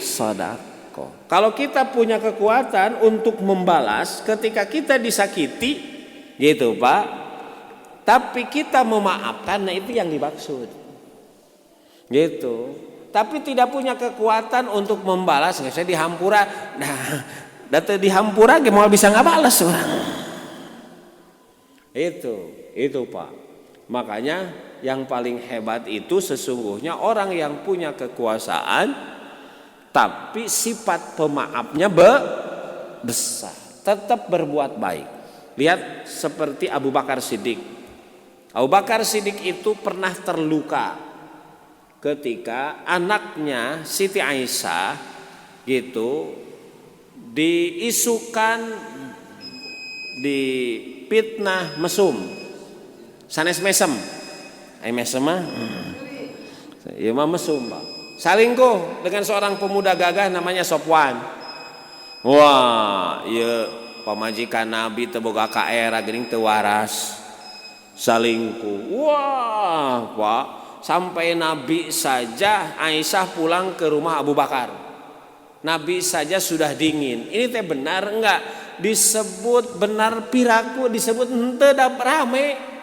sodakoh. Kalau kita punya kekuatan untuk membalas ketika kita disakiti, gitu, Pak. Tapi kita memaafkan, nah itu yang dimaksud. Gitu. Tapi tidak punya kekuatan untuk membalas, nggak saya dihampura. Nah, da teu dihampura ge moal bisa ngabalas urang. Itu, Pak. Makanya yang paling hebat itu sesungguhnya orang yang punya kekuasaan tapi sifat pemaafnya besar, tetap berbuat baik. Lihat seperti Abu Bakar Siddiq. Abu Bakar Siddiq itu pernah terluka ketika anaknya Siti Aisyah gitu diisukan, dipitnah mesum, sanes mesem. Ai mesem mah ieu mah mesum, Pak. Salingkuh dengan seorang pemuda gagah namanya Sofwan. Wah, ieu pamajikan Nabi teu boga kaera geuning, teu waras, salingkuh. Wah, Pak, sampai Nabi saja, Aisyah pulang ke rumah Abu Bakar, Nabi saja sudah dingin. Ini teh benar enggak? Disebut benar, piraku disebut henteu, da rame.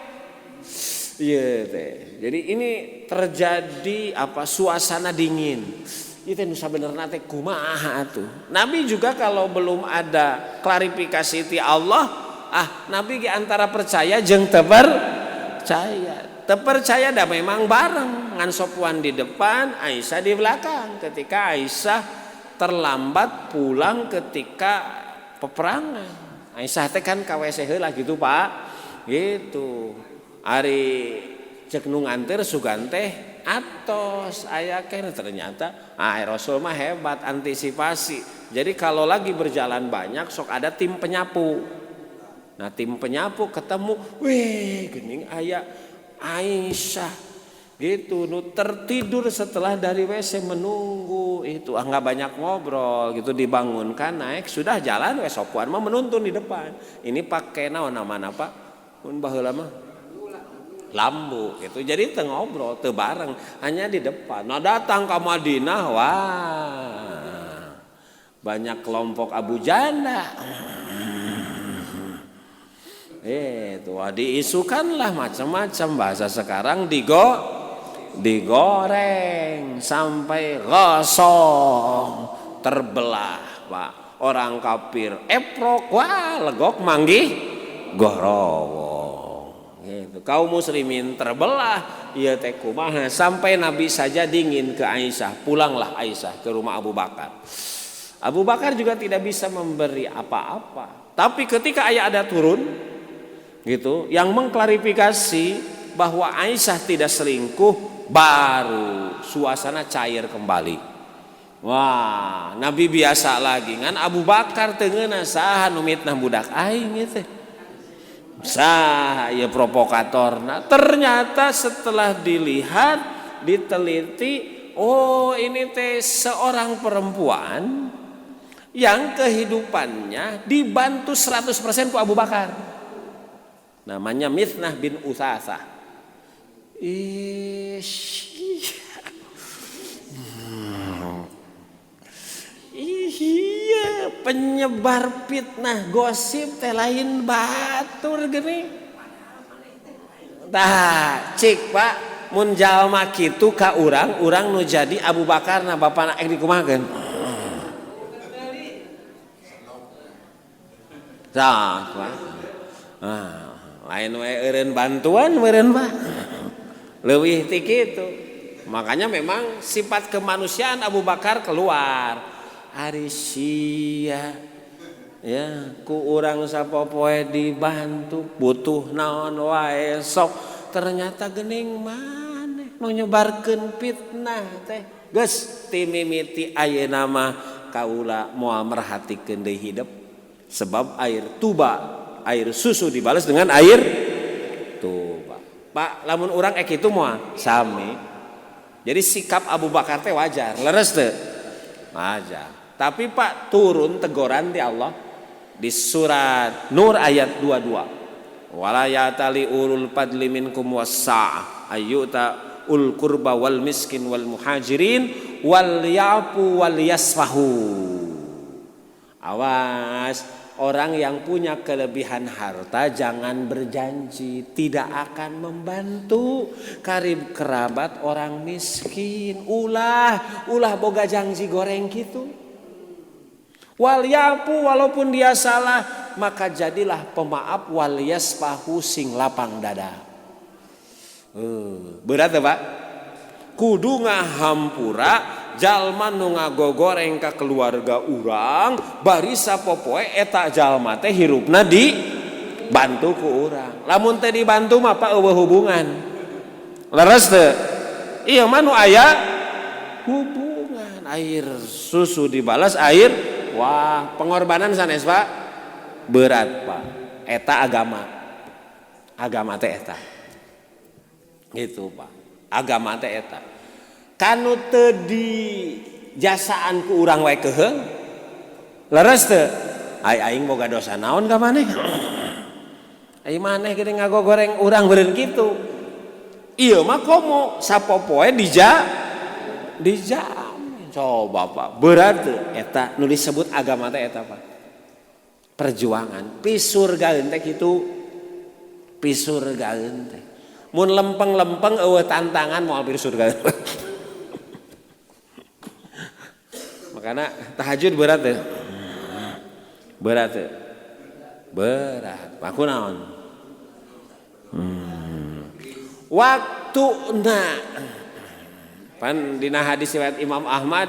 Iya teh. Jadi ini terjadi apa, suasana dingin. Itu nu sabenerna teh kumaha atuh. Nabi juga kalau belum ada klarifikasi ti Allah, ah, Nabi di antara percaya jeung teu percaya. Teu percaya dah memang bareng ngan Sofwan di depan, Aisyah di belakang. Ketika Aisyah terlambat pulang ketika peperangan. Aisyah teh kan ka WC heula gitu, Pak. Gitu. Ari cek nu nganter sugan teh atos aya keneh, ternyata ah, Rasul mah hebat antisipasi. Jadi kalau lagi berjalan banyak sok ada tim penyapu. Nah, tim penyapu ketemu, weh, gening aya Aisyah gitu nu tertidur setelah dari WC menunggu itu. Ah, nggak banyak ngobrol gitu, dibangunkan, naik, sudah jalan we. Sofwan mah menuntun di depan. Ini pakai naon nama apa mun baheula mah, lambu gitu. Jadi teu ngobrol, teu bareng, hanya di depan. Nah, datang ke Madinah, wah, banyak kelompok Abu Janda itu. Wah, diisukanlah macam-macam, bahasa sekarang digoreng sampai gosong, terbelah, Pak. Orang kafir eprok, wah, legok manggih gorowong gitu. Kaum muslimin terbelah, ieu teh kumaha, sampai Nabi saja dingin ke Aisyah. Pulanglah Aisyah ke rumah Abu Bakar. Abu Bakar juga tidak bisa memberi apa-apa. Tapi ketika ayat ada turun gitu yang mengklarifikasi bahwa Aisyah tidak selingkuh, baru suasana cair kembali. Wah, Nabi biasa lagi. Ngan Abu Bakar teu ngeunah, saha nu mitnah budak aing teh? Saha ya provokator? Nah, ternyata setelah dilihat, diteliti, oh, ini teh seorang perempuan yang kehidupannya dibantu 100% ku Abu Bakar. Namanya Mitnah bin Utsatsa. Ish. Iya, penyebar fitnah gosip teh lain batur gini. Tah, cik, Pak, mun jalma kitu ka urang, urang nu jadi Abu Bakar na bapana ek dikumahakeun? Tah, Pak. Ah, lain we eureun bantuan meureun, Pak. Leuwih ti kitu. Makanya memang sifat kemanusiaan Abu Bakar keluar. Ari sia ya ku urang sapopoe dibantu, butuh naon wae sok, ternyata gening maneh nu nyebarkeun fitnah teh. Geus, ti mimiti ayeuna mah kaula moal merhatikeun deui hidep, sebab air tuba, air susu dibalas dengan air tuba. Pak, lamun urang ek itu moal sami. Jadi sikap Abu Bakar teh wajar, leres teu? Wajar. Tapi, Pak, turun teguran di Allah di surat Nur ayat 22. Wala ya'tali ulul fadli minkum was-sa'ah ayyuta ul qurba wal miskin wal muhajirin wal ya'fu wal yasfahu. Awas, orang yang punya kelebihan harta jangan berjanji tidak akan membantu karib kerabat orang miskin. Ulah, ulah boga janji goreng gitu. Wal ya'fu, walaupun dia salah, maka jadilah pemaaf, wal yasfahu, sing lapang dada. Berat ya, Pak? Kudu ngahampura jalma nu ngagogoreng ka keluarga urang, bari sapopoe eta jalma teh hirupna dibantu ku urang. Lamun teh dibantu mah, Pak, euweuh hubungan. Leres teu? Ieu mah nu aya hubungan, air susu dibalas air, wah, pengorbanan sanes, Pak. Berat, Pak. Eta agama. Agama teh eta. Gitu, Pak. Agama teh eta. Kanu teu dijasaan ku urang wae keuheul. Leres teu? Ai aing boga dosa naon ka maneh? Ai maneh geuning ngagogoreng urang beureun kitu. Ieu mah komo sapopoe dijamin. Coba, Pak, berat teu? Eta nu disebut agama teh eta, Pak. Perjuangan pisurgaeun teh kitu. Pisurgaeun teh. Mun lempeng-lempeng eueuh tantangan moal pisurgaeun. Makana tahajud berat teh. Berat teh. Berat. Pak, kunaon? Waktuna pan dina hadis riwayat Imam Ahmad,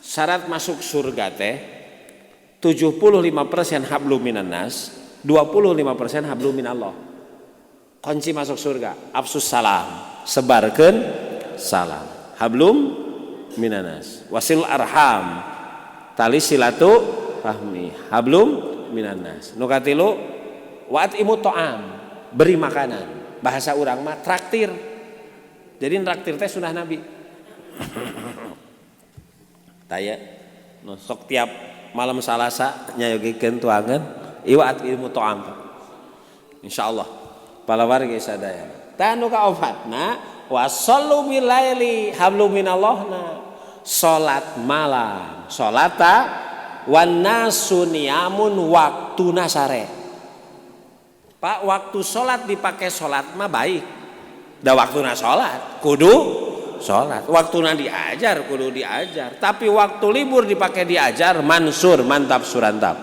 syarat masuk surga teh 75% hablum minan nas, 25% hablum minallah. Kunci masuk surga afsus salam, sebarkeun salam. Hablum minanas, wasil arham, tali silaturahmi, hablum minanas. Nu katilu wa at'imu ta'am, beri makanan. Bahasa urang mah traktir. Jadi traktir teh sunnah Nabi. Taya nu sok tiap malam Salasa nyayogikeun tuangan ieu at'imu ta'am. Insyaallah para warga sadaya. Tah nu kaopatna wasallu bilaili hablum minallahna. Salat malam, salata wan nasu niyamun, waktuna sare. Pak, waktu salat dipakai salat mah baik. Da waktuna salat, kudu salat. Waktuna diajar, kudu diajar. Tapi waktu libur dipakai diajar, mansur, mantap surantap.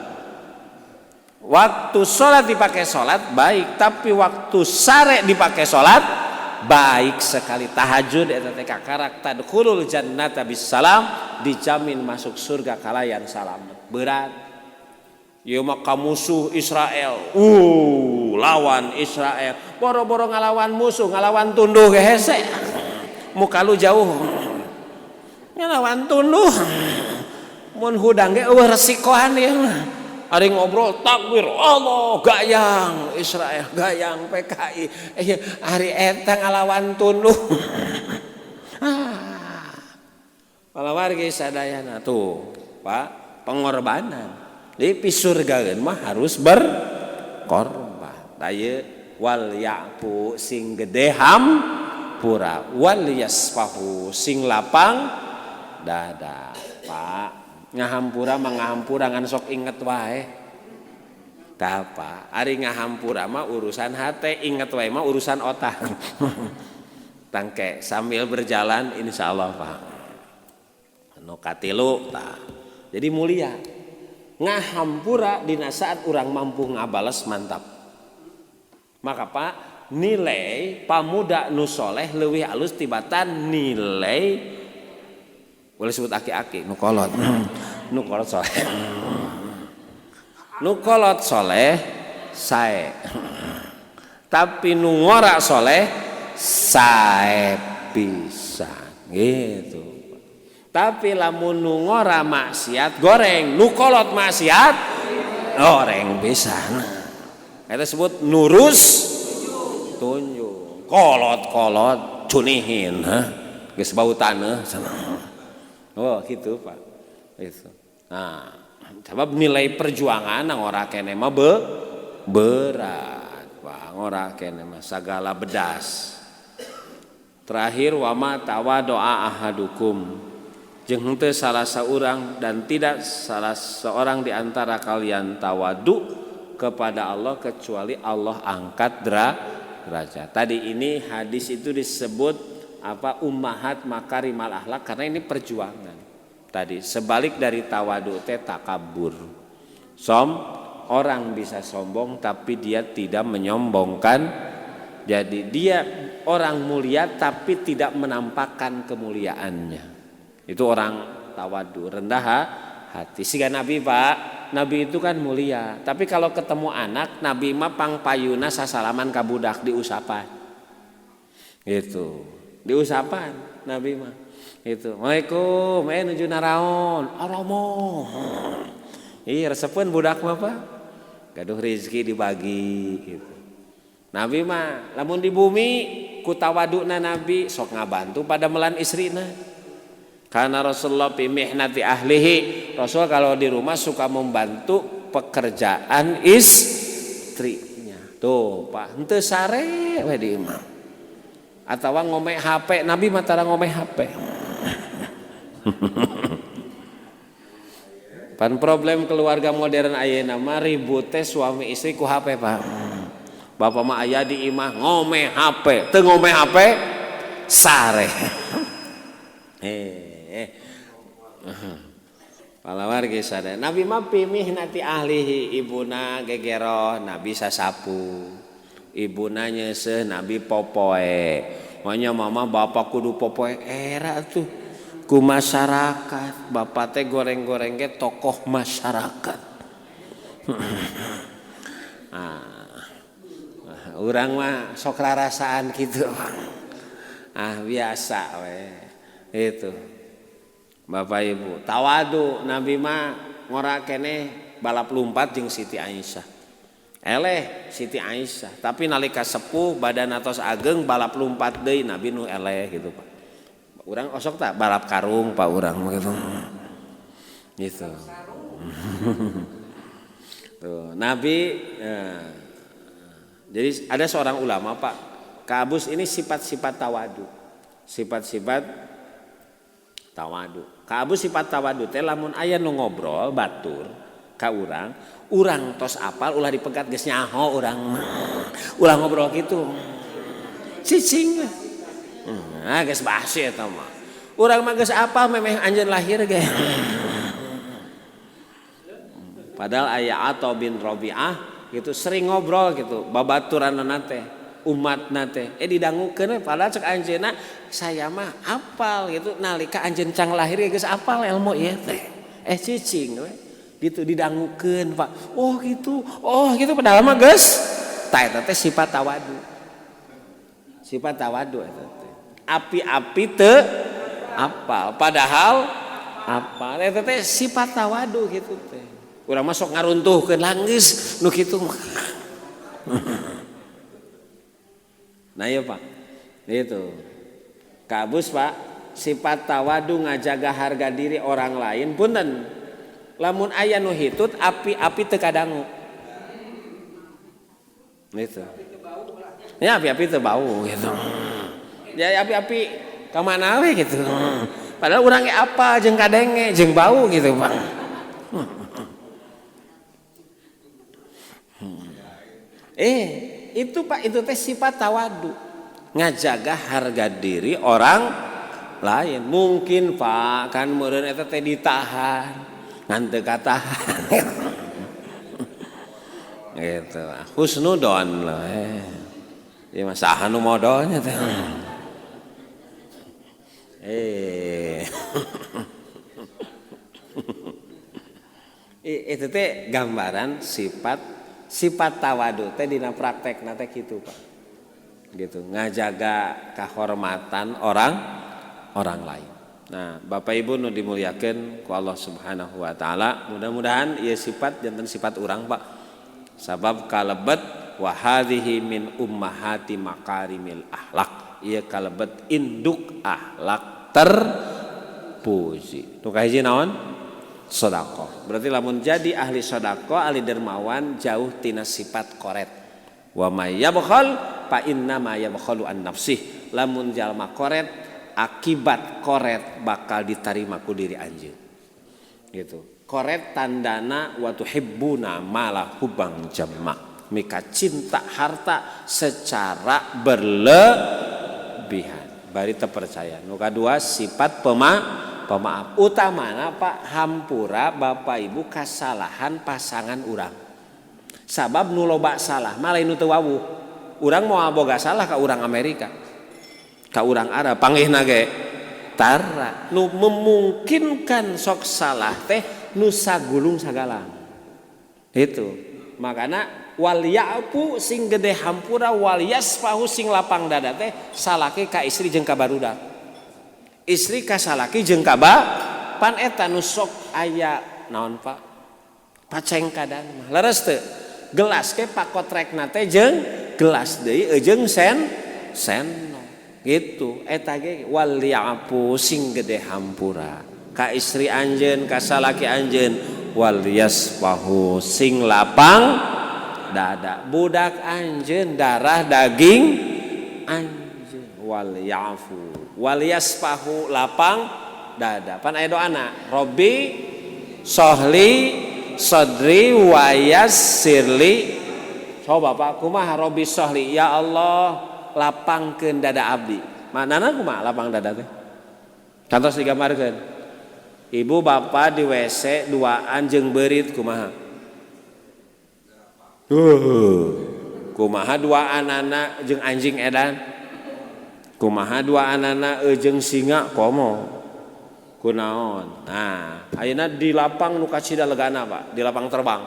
Waktu sholat dipakai sholat baik, tapi waktu sare dipakai sholat baik sekali. Tahajud eta teh kakarak tadkhulul jannata bisalam, dijamin masuk surga kalayan salam. Berat. Ieu mah ka musuh Israel. Lawan Israel. Boro-boro ngalawan musuh, ngalawan tunduh ge hese. Muka lu jauh. Ngalawan tunduh. Mun hudang ge eueuh resikoan ieu mah. Ari ngobrol takbir Allah gayang Israel, gayang PKI. Ari eta ngalawan tunduh. Para wargi sadayana tuh, Pak, pengorbanan. Jadi pisurgaeun mah harus berkorban. Tah wal ya'fu, sing gede hampura, wal yasfahu, sing lapang dada. Pak, ngahampura mah ngahampura ngan sok inget wae. Tah, Pak, ari ngahampura mah urusan hate, inget wae mah urusan otak. Tangke sambil berjalan insyaallah, Pak. Nu katilu tah. Jadi mulia. Ngahampura dina saat urang mampu ngabales, mantap. Maka, Pak, nilai pamuda nu soleh leuwih alus tibatan nilai boleh sebut aki-aki nu kolot. Nu kolot soleh. Nu kolot soleh sae. Tapi nu ngora soleh sae pisan gitu. Tapi lamun nu ngora maksiat goreng, nu kolot maksiat goreng pisan. Eta sebut nurus tunjuk. Kolot-kolot cunihin, ha? Geus bau taneuh. Oh, gitu, Pak. Itu. Nah, sebab nilai perjuangan ngora keneh mah berat. Pak, ngora keneh mah sagala bedas. Terakhir wama tawadoa ahadukum, jeung henteu salah saurang dan tidak salah seorang di antara kalian tawadu kepada Allah kecuali Allah angkat derajat. Tadi ini hadis itu disebut apa, ummahat makarimal akhlak, karena ini perjuangan. Tadi sebalik dari tawadu teh takabur. Orang bisa sombong tapi dia tidak menyombongkan. Jadi dia orang mulia tapi tidak menampakkan kemuliaannya. Itu orang tawadu, rendah hati. Siga Nabi Pak, Nabi itu kan mulia. Tapi kalau ketemu anak, Nabi mah pangpayuna sasalaman ka budak diusapan. Gitu. Diusapan Nabi mah. Gitu. Waalaikum, nuju naraon. Aromo. Ih, resepeun budak mah Pak. Gaduh rezeki dibagi gitu. Nabi mah lamun di bumi ku tawaduna Nabi sok ngabantu pada melan istrina. Karena Rasulullah fi mihnati ahlihi, Rasul kalau di rumah suka membantu pekerjaan istrinya. Tuh Pak, henteu sare we di imah. Atawa ngome HP, Nabi mah tara ngome HP. Pan problem keluarga modern ayeuna mah ribut teh suami istri ku HP Pak. Bapak mah aya di imah ngome HP, teu ngome HP sare. Palawargi sadaya. Nabi mah pimihnati ahlihi, ibuna gegeroh Nabi sasapu. Ibuna nyeuseuh Nabi popoe. Makanya mama bapak kudu popoe era tuh ku masyarakat. Bapak teh goreng-goreng ge tokoh masyarakat. Urang mah sok rarasaan kitu. Biasa we. Itu. Bapak Ibu, tawadu Nabi mah ngora keneh balap lumpat jeung Siti Aisyah. Eleh Siti Aisyah, tapi nalika sepuh badan atos ageng balap lumpat deui Nabi nu eleh gitu Pak. Urang osok tak balap karung Pak urang gitu. Gitu. Tuh, Nabi jadi ada seorang ulama Pak, Kabus ini sifat-sifat tawadu. Sifat-sifat tawadu. Kabus sifat tawadu teh lamun aya nu ngobrol batur ka urang, urang tos apal ulah dipegat geus nyaho urang mah. Ulah ngobrol kitu. Cicing. Nah, geus basi eta mah. Urang mah geus apal memeh anjeun lahir ge. Padahal aya Atha bin Rabi'ah gitu sering ngobrol gitu babaturanna teh umatna teh didangukeun padahal cek anjeunna saya mah apal gitu nalika anjeun cang lahir geus apal ilmu ieu teh cicing we gitu didangukeun Pak oh gitu padahal mah geus tah eta teh sifat tawadu eta teh api-api teu apal padahal apal eta teh sifat tawadu gitu teh. Urang mah sok ngaruntuhkeun langgeus nu kitu. Nah iya Pak, itu kabus Pak, sifat tawadu ngajaga harga diri orang lain punten. Lamun aya nu hitut api-api teu kadangu. Gitu. Ya api-api teu bau gitu. Ya api-api ka mana we gitu. Padahal urang ge apa jeung kadenge jeung bau gitu Pak. Itu Pak, itu teh sifat tawadu, ngajaga harga diri orang lain. Mungkin Pak kan meureun eta teh ditahan, ngan teu katahan. Gitu. Husnudon lah. Ieu mah saha nu modolnya teh. Itu teh gambaran sifat tawadu teh dina praktekna teh kitu Pak. Gitu, ngajaga kehormatan orang lain. Nah, Bapak Ibu nu dimuliakeun ku Allah Subhanahu wa taala, mudah-mudahan ieu sifat janten sifat urang Pak. Sabab kalebet wa hadhihi min ummahati makarimil akhlak. Ieu kalebet induk akhlak terpuji. Nu kahiji naon? Sedekah. Berarti lamun jadi ahli sedekah, ahli dermawan jauh tina sifat koret. Wa may yabkhal fa inna ma yabkhalu an nafsih. Lamun jalma koret, akibat koret bakal diterima ku diri anjeun. Gitu. Koret tandana wa tuhibbuna mala hubban jamma, mika cinta harta secara berlebihan, bari terpercaya. Nu kadua, sifat pemaaf. Utamana, Pak, hampura, Bapak Ibu, kesalahan pasangan urang, sabab nu loba salah malah nu teu wawuh. Urang moal boga salah ka urang Amerika, ka urang Arab, panggihna ge tara. Nu memungkinkan sok salah teh nu sagulung sagalang itu. Makanya wal ya'fu, sing gede hampura, wal yasfahu, sing lapang dada teh salaki ka istri jeung ka barudak, istri ka salaki jeung ka pan eta nu sok aya naon, Pak, pacengkadan mah. Leres teu? Gelas ke pakotrekna teh jeung gelas deui jeung sen gitu. Eta ge wal ya'fu, sing gede hampura ka istri anjeun, ka salaki anjeun, wal yasfahu, sing lapang dada. Budak anjeun, darah daging anjeun, wal ya'fu wal yasfahu, lapang dada. Pan aya doana, Robbi srohli sodri wayassirli. Coba, Pak, kumaha Robbi srohli? Ya Allah, lapangkeun dada abdi. Manana kumaha lapang dada teh? Kantos digambarkeun ibu bapak di WC duaan jeung beurit, kumaha? Kumaha duaanana jeung anjing edan? Kumaha duaanana jeung singa? Komo kunaon? Nah, ayeuna di lapang nu kacida legana, Pak, di lapang terbang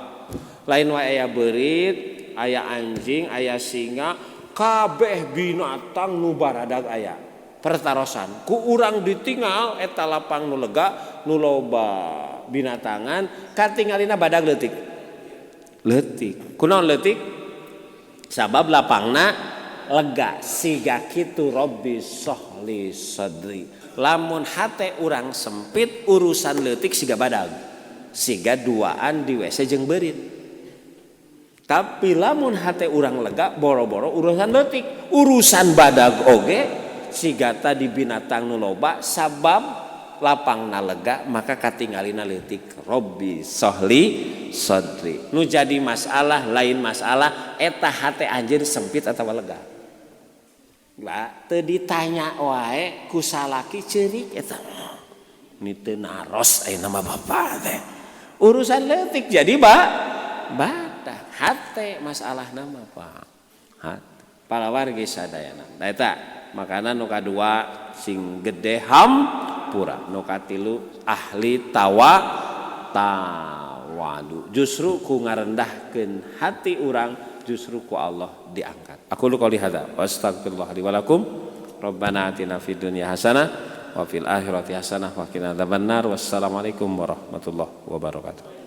lain wae, aya beurit, aya anjing, aya singa, kabeh binatang nu baradag aya. Pertarosan ku urang ditinggal eta lapang nu lega, nu loba binatangan, katingalina badag leutik leutik. Kunaon leutik? Sabab lapangna lega. Siga kitu, Robbi srohli sadri. Lamun hate urang sempit, urusan leutik siga badag, siga duaan di WC jeung beurit. Tapi lamun hate urang lega, boro-boro urusan leutik, urusan badag oge siga tadi binatang nu loba, sabab lapangna lega maka katingalina leutik. Robbi srohli sadri. Nu jadi masalah lain masalah eta hate anjeun sempit atau lega. Ba, teu ditanya wae ku salaki ceurik eta. Ni teu naros ayeuna mah bapak teh. Urusan leutik jadi ba badag hate masalah nama, Pak. Hate. Para wargi sadayana. Nah, eta makana nu kadua sing gede hampura, nu katilu ahli tawadu. Justru ku ngarendahkeun hati urang, justru ku Allah diangkat. Aqulu qouli hadza wa astaghfirullah li wa lakum. Rabbana atina fid dunya hasanah wa fil akhirati hasanah wa qina adzabannar. Wassalamualaikum warahmatullahi wabarakatuh.